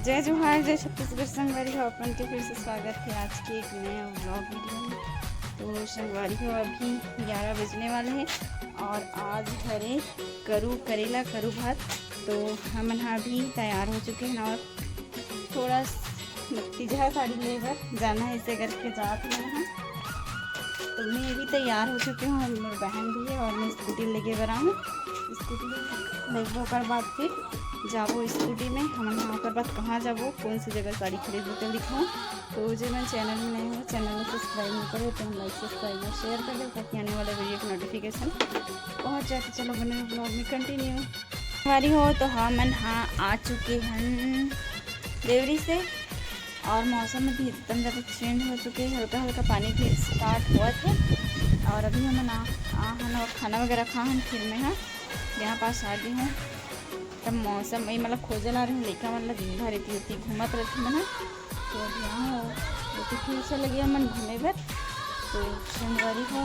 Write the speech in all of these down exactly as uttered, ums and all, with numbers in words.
जय जोहार, जय छत्तीसगढ़ संगवारी हो, अपन के फिर से स्वागत है आज के एक नया व्लॉग वीडियो में। तो संगवारी हो, अभी ग्यारह बजने वाले हैं और आज हरे करू करेला करू भात। तो हमन हा अभी तैयार हो चुके हैं और थोड़ा स-, तीजहा साड़ी ले बर जाना है, इसे करके जात हन हम। तो मैं भी तैयार हो चुके हूँ और मोर बहन भी है और मैं स्कूटी लेके बर आऊँ। स्कूटी लेके ओकर बाद फिर जाबो स्कूटी में। हमन हा ओकर बाद कहाँ जाबो, कौन सी जगह साड़ी खरीदबो, तो दिखाऊँ। तो जे मन चैनल में नए हो, चैनल को सब्सक्राइब नहीं करे तो लाइक, सब्सक्राइब और शेयर कर दो, ताकि आने वाला वीडियो की नोटिफिकेशन पहुँच जाए। तो चलो बने व्लॉग में कंटिन्यू। हमारी हो तो हमन हा आ चुके हन देवरी से और मौसम अभी एकदम ज़्यादा चेंज हो चुके हैं, हल्का हल्का पानी भी स्टार्ट हुआ थे। और अभी हमन आ, आ हन और खाना वगैरह खा हन, फिर मैं हा यहाँ पास आ गई हूँ। तब मौसम वही मतलब खोजे ला रहे लइका मन ला, दिन भर एती ओती घूमत रहथे मन ह। तो अभी यहाँ हो, तो फिर से लगे हमन घूमे बर। तो संगवारी हो,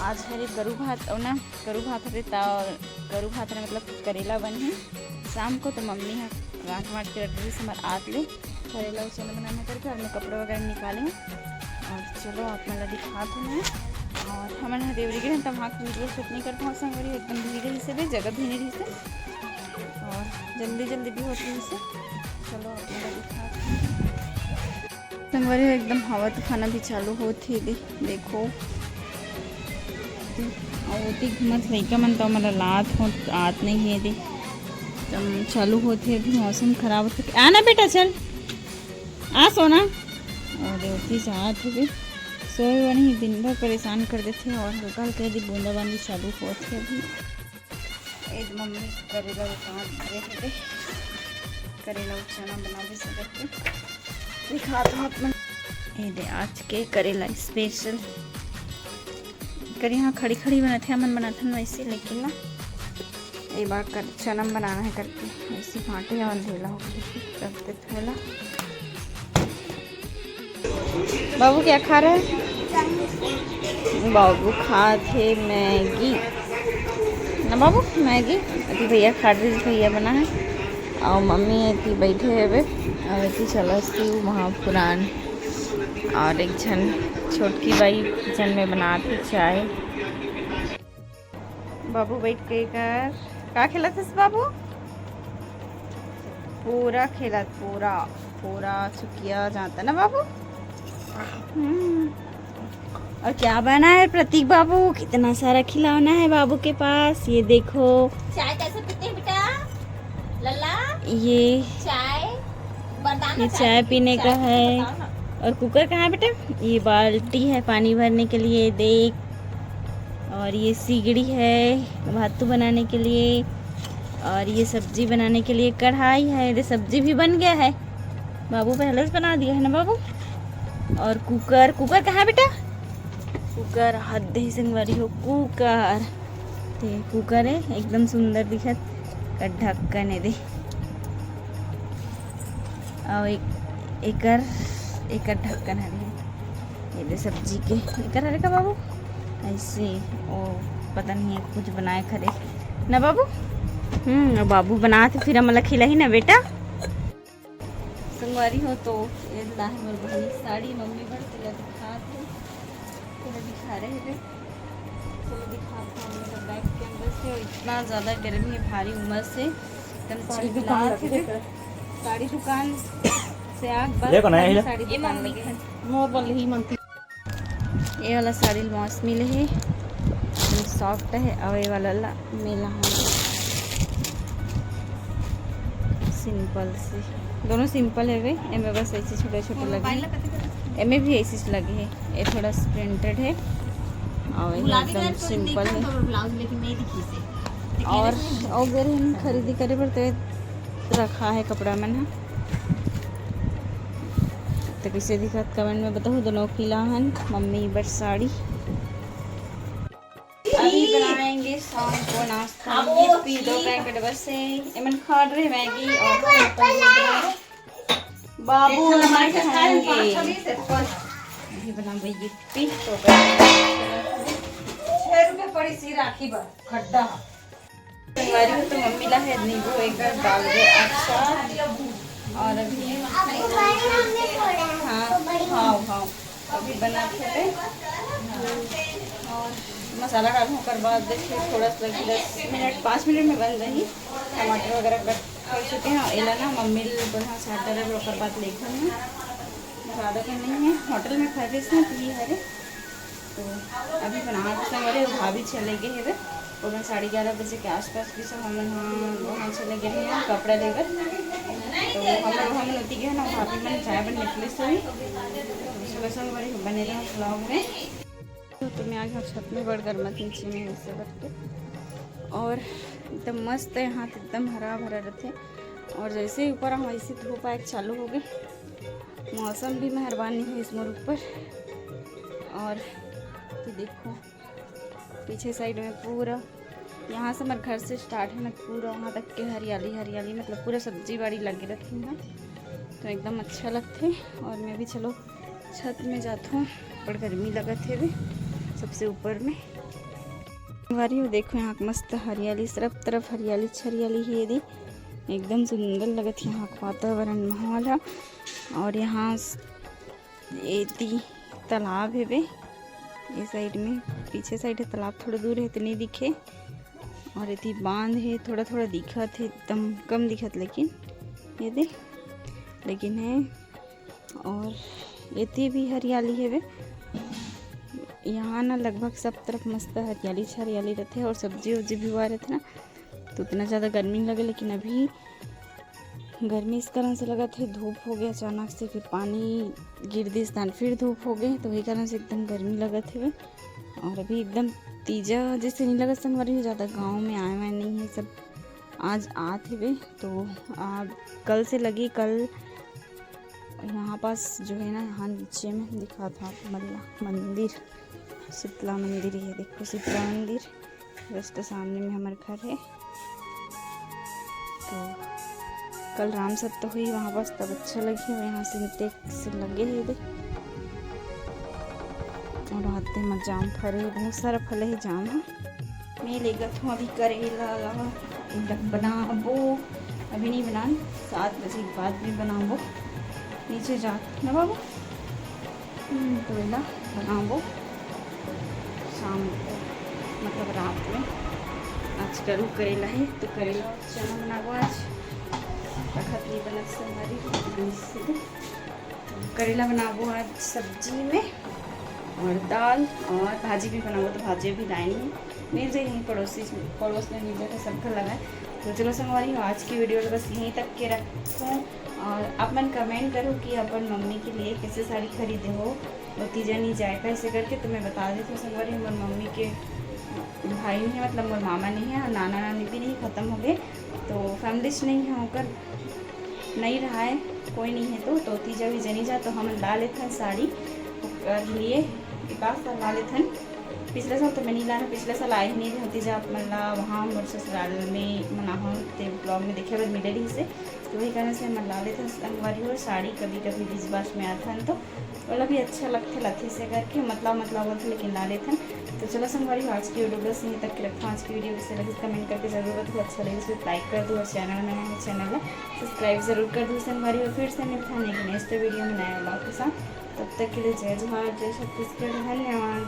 आज हरे गरू भात, और ना गरू भात हरे ता, गरू भात हरे मतलब करेला बनही शाम को। तो मम्मी हा गांठ वांठ के रख दीस हमर आत ले करेला उचना बनाना करके, और मैं कपड़ा वगैरह निकाले हूँ और चलो आप मन ला दिखात हूँ मैं। और हमन हा देवरी गए हन, तब वहाँ की वीडियो शूट नहीं कर पाऊँ संगवारी, एकदम भीड़ रही से, जगह भी नहीं रही से और जल्दी जल्दी भी होती रही से। चलो आप मन ला दिखात हूँ। संगवारी हो, एकदम हवा तूफान अभी चालू होत हे दे, देखो। अउ ओती घूमत लइका मन तो मोला लात हो, आत नहीं हे दे। एकदम चालू होत हे, अभी मौसम खराब होत हे। आ ना बेटा, चल, आ सोना। अरे ओती जात हे बे, सोए वाली ही दिन भर परेशान कर देथे और हल्का हल्का यदि बूंदाबांदी चालू होत हे अभी। ए दे मम्मी करेला के कांद धरे हे दे, करेला अउ चना बना दे सकत के दिखात हूँ आप मन। ए दे आज के करेला स्पेशल। कर यहाँ खड़ी खड़ी बनत हे, हमन बनाथन वैसे, लेकिन ना ए बार कर चना बनाना है करके वैसे भांटे हवन, ढेला हो गई करते थोड़ा। बाबू क्या खा रहा है? बाबू खात हे मैगी ना बाबू, मैगी। अभी भैया खा रहे, भैया बना है और मम्मी एती बैठे हवे और एती चला शिव महापुराण और एक झन छोटकी बाई किचन में बनात हे चाय। बाबू बैठ के कर का खेलत हस बाबू? पूरा खेलत, पूरा, पूरा चुकिया जाता ना बाबू। हम्म। और क्या बना है प्रतीक बाबू? कितना सारा खिलौना है बाबू के पास। ये देखो, चाय कैसे पीते हैं बेटा? लल्ला, ये चाय बताना, ये चाय पीने का है। बताओ ना। और कुकर कहाँ है बेटा? ये बाल्टी है पानी भरने के लिए, देख। और ये सीगड़ी है भातू बनाने के लिए, और ये सब्जी बनाने के लिए कढ़ाई है। ये सब्जी भी बन गया है, बाबू पहले से बना दिया है ना बाबू। और कुकर, कुकर कहाँ है बेटा? कुकर, हद ही संगवारी हो, कुकर। ते कुकर है, एकदम सुंदर दिखत। का ढक्कन है दे, और एक एकर, एकर ढक्कन है दे। ये दे सब्जी के, एकर हरे का बाबू? ऐसे, ओ, पता नहीं है, कुछ बनाए खरे ना बाबू। हम्म, और बाबू बनात फिर हमला खिलाही ना बेटा। संगवारी हो तो ये ला है मोर बहनी साड़ी मम्मी बर, तेला दिखात हे, तेला दिखा रहे थे। चलो दिखात हूँ, मेरा बैग के अंदर से इतना ज़्यादा गर्मी है, भारी उमस से एकदम चिलचिलात हे। साड़ी दुकान से आग बस देखो ना, ये साड़ी दुकान लगे है। मोर बल ही मनती। ये वाला साड़ी मौसमी ले हे, सॉफ्ट है, और ये वाला ला मेला है सिंपल से, दोनों सिंपल है वे। एमे बस ऐसे छोटे छोटे लगे, एमे भी ऐसे लगे है। ये थोड़ा प्रिंटेड है और ये एकदम सिंपल है। और अगर हम खरीदी करे बर तो ये रखा है कपड़ा मन ह। तो कैसे दिखत कमेंट में बताओ। दोनों किला हन मम्मी बर साड़ी। अभी बनाएंगे शाम को नाश्ता। ये पी दो पैकेट बस है, एमन खा रहे मैगी और बाबू हमारे खाएंगे। अभी बनाओ ये पी तो पैकेट। छह रुपए पड़ी सी राखी बा खड्डा। संगवारी हो तो मम्मी ला है नींबू एक डाल दे। अच्छा और अभी हाँ, हाँ, अभी बनात हे। और मसाला डालूँ, ओकर बाद देखिए थोड़ा सा लगी दस मिनट, पाँच मिनट में बन जाही। टमाटर वगैरह कट कर चुके हैं। एला ना मम्मी ल बोलना छाट डाले, ओकर बाद लेखन है। ज़्यादा के नहीं है, होटल में खाए थे इसमें तो ये हरे। तो अभी बना के संग वाले भाभी चले गए हवे। और साढ़े ग्यारह बजे के आसपास भी सब हम लोग वहाँ, वहाँ चले गए हैं कपड़ा लेकर। तो हम लोग, हम लोग गए ना, भाभी मन चाय बन निकले सही। सुबह संग वाले बने रहो ब्लॉग में। तो मैं आ गया छत में, बड़ गर्मत नीचे में ऐसे करके। और एकदम मस्त है यहाँ, तो एकदम हरा भरा रहते। और जैसे ही ऊपर हम वैसे धूप आए चालू हो गए। मौसम भी मेहरबानी है इस मोर ऊपर। और ये देखो पीछे साइड में पूरा, यहाँ से हमारे घर से स्टार्ट है ना, पूरा वहाँ तक के हरियाली हरियाली, मतलब पूरा सब्जी बाड़ी लगे रहती है। तो एकदम अच्छा लगते। और मैं भी चलो छत में जात हूँ, बड़ गर्मी लगत है भी सबसे ऊपर में। वारी हो देखो यहाँ के मस्त हरियाली, सब तरफ हरियाली हरियाली है यदि। एकदम सुंदर लगत है यहाँ का वातावरण, माहौल है। और यहाँ स-, एती तालाब है बे, ये साइड में, पीछे साइड है तालाब, थोड़ा दूर है तो नहीं दिखे। और एती बांध है, थोड़ा थोड़ा दिखत है, एकदम कम दिखत, लेकिन ये दे, लेकिन है। और एती भी हरियाली है बे, यहाँ ना लगभग सब तरफ मस्त हरियाली हरियाली रहते हैं। और सब्जी उब्जी भी हुआ रहते ना, तो उतना ज़्यादा गर्मी नहीं लगे, लेकिन अभी गर्मी इस कारण से लगत है, धूप हो गया अचानक से, फिर पानी गिर दिस तहन फिर धूप हो गए, तो वही कारण से एकदम गर्मी लगत है। और अभी एकदम तीजा जैसे नहीं लगत संगवारी हो, ज़्यादा गाँव में आए वाए नहीं है, सब आज आत हवे। तो आ, कल से लगी, कल यहाँ पास जो है ना, यहाँ नीचे में दिखा था मल्ला मंदिर, शीतला मंदिर, ये देखो शीतला मंदिर। जस्ट सामने में हमारे घर है। तो कल राम सत्ता हुई वहाँ पास, तब अच्छा लगी। और यहाँ से देख से लगे है देख। और आते में जाम फरे है, बहुत सारा फले है जाम है। मैं लेगत हूँ अभी करेला ला, इधर बनाबो, अभी नहीं बनान, सात बजे के बाद में बनाबो। नीचे जात ना बाबू। हम्म, तो एला बनाबो शाम को, मतलब रात में। आज करू करेला है, तो करेला और चना बनाबो आज। तखत नहीं बनत संगवारी, तो करेला बनाबो आज सब्जी में, और दाल और भाजी भी बनाबो, तो भाजी भी लाइन है, मिल जाए यहीं पड़ोसी, पड़ोस में मिल जाए, सब घर लगा है। तो चलो संगवारी हो, आज की वीडियो बस यहीं तक के रखूँ। और आप मन कमेंट करो कि अपन मम्मी के लिए कैसे साड़ी खरीदे हो, और तीजा नहीं जाए कैसे करके। तो मैं बता देती हूँ संगवारी, हमारे मम्मी के भाई नहीं है, मतलब मोर मामा नहीं है और नाना नानी भी नहीं, खत्म हो गए। तो फैमिली नहीं है, होकर नहीं रहा है, कोई नहीं है, तो, तो तीजा भी जनी जा, तो हम ला लेथन साड़ी ओकर लिए। एकाध साल ला लेथन। पिछले साल तो मैं नहीं लाना, पिछले साल आए ही नहीं रहे तीजा, आप मन ला वहाँ मोर ससुराल में मनाहूँ, ते ब्लॉग में देखे बर मिले रही से। तो वही कारण से मैं ला लेथन संगवारी हो साड़ी, कभी कभी बीच बाच में आथन तो ओला भी अच्छा लगथे, लाथे से करके, मतलब, मतलब बोलथे, लेकिन ला लेथन। तो चलो संगवारी हो, आज की वीडियो बस यहीं तक के रखथन। आज की वीडियो कैसे लगी कमेंट करके जरूर बताओ, अच्छा लगे तो लाइक कर दो, और चैनल में नए हो चैनल ला सब्सक्राइब जरूर कर दो संगवारी हो। फिर से मिलथन एक नेक्स्ट वीडियो में नया ब्लॉग के साथ। तब तक के लिए जय जोहार, जय छत्तीसगढ़, धन्यवाद।